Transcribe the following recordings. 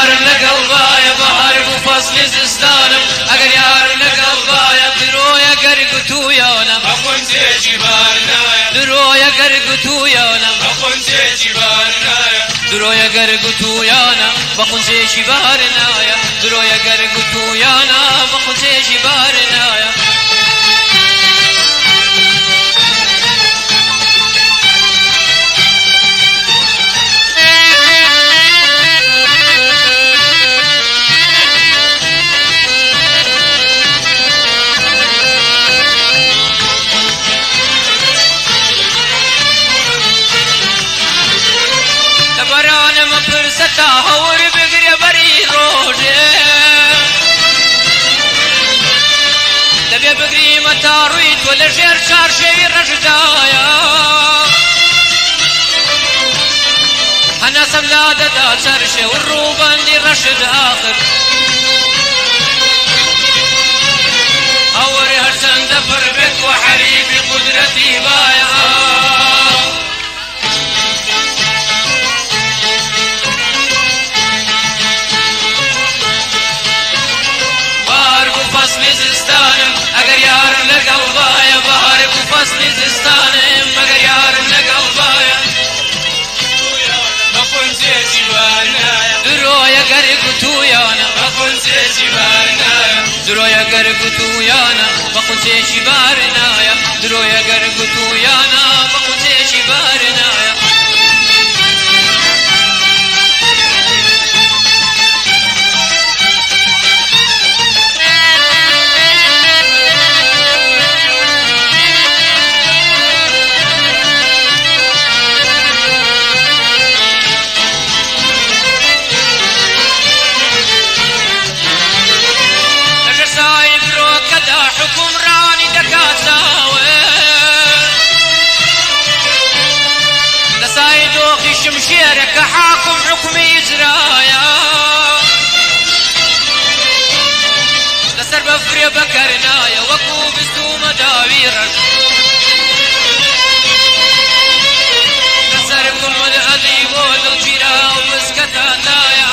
یارم لەگەڵ بایە بەهار بوو فەسلی زستانم ئەگەر یارم لەگەڵ بایە درۆیە گەر گوتوویانە بە خونچێکی بار نایە درۆیە گەر گوتوویانە بە خونچێکی بار نایە درۆیە گەر گوتوویانە بە خونچێکی بار نایە درۆیە گەر گوتوویانە بە خونچێکی بار نایە. لە بەرانم پرسە تا هەور بگرێ بەری ڕۆژێ دەبێ بگریمە تا ڕووی تۆ لە ژێر چارشێوی ڕەشدایە هەناسەم لا دەدا چەرشێ و ڕووبەندی ڕەشت ئاخر هەور هەرچەندە پڕ بێت و حەریفی قودرەتی بایە. بەهار بوو فەسلی زستانم ئەگەر یارم لەگەڵ بایە بەهار بوو فەسلی زستانم ئەگەر یارم لەگەڵ بایە بە خونچێکی بار نایە درۆیە گەر گوتوویانە بە خونچێکی بار نایە درۆیە گەر گوتوویانە بە خونچێکی بار نایە درۆیە گەر گوتوویانە بە خونچێکی بار نایە. لەژێر سای برۆکەدا حوکمڕانی دەکات چاوێ لە سای دۆخی شمشێرە کە حاکم حوکمی ئیجرایە لەسەر بەفرێ بەکەرنایە وەکو بستومە داوی ڕەش لەسەر کومد ئەدی بۆ دڵگیرا و بسکەتە تایە.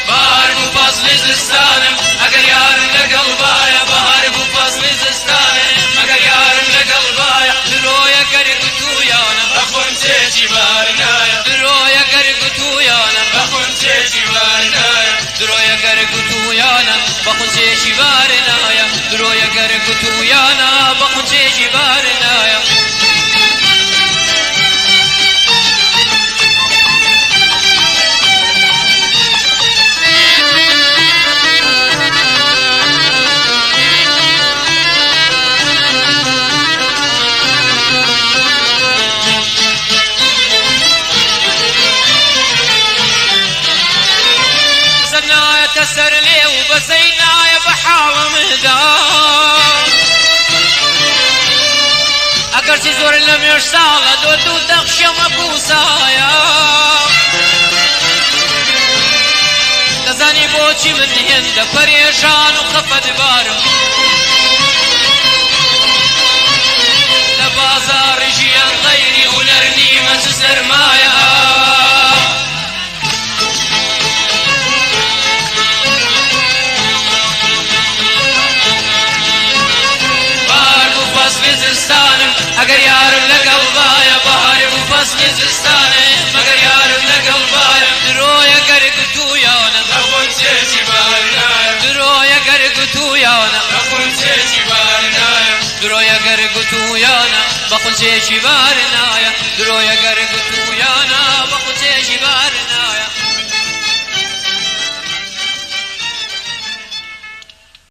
بەهار بوو فەسلی زستانم ئەگەر یارم لەگەڵ بایە بەهار بوو فەسلی زستانم ئەگەر یارم لەگەڵ بایە درۆیە گەر گوتوویانە بە خونچێکی بار نایە درۆیە گەر گوتوویانە بە خونچێکی بار نایە درۆیە گەر گوتوویانە بە خونچێکی بار نایە درۆیە گەر گوتوویانە بە خونچێکی بار نایە. زەنایەتە سەر لێ و بەزەینایە بە حاڵمدا ئەگەرچی زۆر لە مێش ساڵە دۆ دوو دەخشەمە بووسایە دەزانی بۆچی من هێندە پەرێشان و خەفەتبارم لە بازاڕی ژیان غەیری هونەر نیمە چ سەرمایە. بەهار بوو فەسلی زستانم ئەگەر یارم لەگەڵ بایە بەهار بوو فەسلی زستانم ئەگەر یارم لەگەڵ بایە درۆیە گەر گوتوویانە بە خونچێکی بار نایە درۆیە گەر گوتوویانە بە خونچێکی بار نایە درۆیە گەر گوتوویانە بە خونچێکی بار نایە درۆیە گەر گوتوویانە.